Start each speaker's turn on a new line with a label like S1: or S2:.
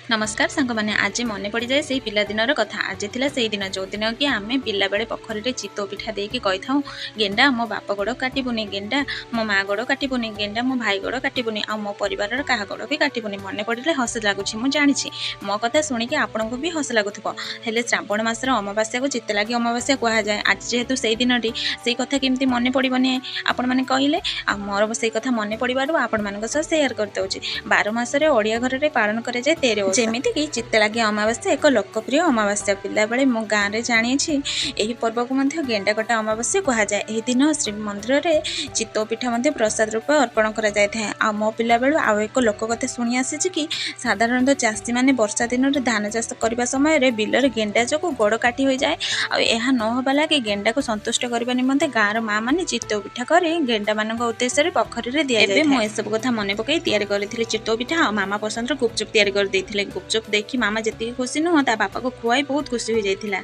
S1: ନମସ୍କାର ସାଙ୍ଗମାନେ, ଆଜି ମନେ ପଡ଼ିଯାଏ ସେଇ ପିଲାଦିନର କଥା। ଆଜି ଥିଲା ସେଇ ଦିନ ଯେଉଁଦିନ କି ଆମେ ପିଲାବେଳେ ପୋଖରୀରେ ଚିତଉ ପିଠା ଦେଇକି କହିଥାଉ, ଗେଣ୍ଡା ମୋ ବାପ ଗୋଡ଼ କାଟିବୁନି, ଗେଣ୍ଡା ମୋ ମା ଗୋଡ଼ କାଟିବୁନି, ଗେଣ୍ଡା ମୋ ଭାଇ ଗୋଡ଼ କାଟିବୁନି, ଆଉ ମୋ ପରିବାରର କାହା ଗୋଡ଼ ବି କାଟିବୁନି। ମନେ ପଡ଼ିଲେ ହସ ଲାଗୁଛି, ମୁଁ ଜାଣିଛି ମୋ କଥା ଶୁଣିକି ଆପଣଙ୍କୁ ବି ହସ ଲାଗୁଥିବ। ହେଲେ ଶ୍ରାବଣ ମାସର ଅମାବାସ୍ୟାକୁ ଚିତଲାଗି ଅମାବାସ୍ୟା କୁହାଯାଏ। ଆଜି ଯେହେତୁ ସେଇ ଦିନଟି, ସେଇ କଥା କେମିତି ମନେ ପଡ଼ିବନି ଆପଣମାନେ କହିଲେ? ଆଉ ମୋର ସେଇ କଥା ମନେ ପଡ଼ିବାରୁ ଆପଣମାନଙ୍କ ସହ ସେୟାର କରିଦେଉଛି। 12 ମାସରେ ଓଡ଼ିଆ ଘରରେ ପାଳନ କରାଯାଏ 13 ଓଷା, ଯେମିତିକି ଚିତଲାଗି ଅମାବାସ୍ୟା ଏକ ଲୋକପ୍ରିୟ ଅମାବାସ୍ୟା। ପିଲାବେଳେ ମୁଁ ଗାଁରେ ଜାଣିଛି ଏହି ପର୍ବକୁ ମଧ୍ୟ ଗେଣ୍ଡା କଟା ଅମାବାସ୍ୟା କୁହାଯାଏ। ଏହି ଦିନ ଶ୍ରୀମନ୍ଦିରରେ ଚିତଉ ପିଠା ମଧ୍ୟ ପ୍ରସାଦ ରୂପେ ଅର୍ପଣ କରାଯାଇଥାଏ। ଆଉ ମୋ ପିଲାବେଳୁ ଆଉ ଏକ ଲୋକକଥା ଶୁଣି ଆସିଛି କି ସାଧାରଣତଃ ଚାଷୀମାନେ ବର୍ଷା ଦିନରେ ଧାନ ଚାଷ କରିବା ସମୟରେ ବିଲରେ ଗେଣ୍ଡା ଯୋଗୁଁ ଗୋଡ଼ କାଟି ହୋଇଯାଏ। ଆଉ ଏହା ନ ହେବା ଲାଗି ଗେଣ୍ଡାକୁ ସନ୍ତୁଷ୍ଟ କରିବା ନିମନ୍ତେ ଗାଁର ମା ମାନେ ଚିତଉ ପିଠା କରି ଗେଣ୍ଡାମାନଙ୍କ ଉଦ୍ଦେଶ୍ୟରେ ପୋଖରୀରେ ଦିଆଯାଇଥାଏ। ଏବେ ମୁଁ ଏସବୁ କଥା ମନେ ପକାଇ ତିଆରି କରିଥିଲି ଚିତଉ ପିଠା, ଆଉ ମାମା ପସନ୍ଦର ଗୁପଚୁପ୍ ତିଆରି କରିଦେଇଥିଲେ। ଗୁପଚୁପ୍ ଦେଖି ମାମା ଯେତିକି ଖୁସି ନୁହଁ, ତା ବାପାକୁ ଖୁଆଇ ବହୁତ ଖୁସି ହୋଇଯାଇଥିଲା।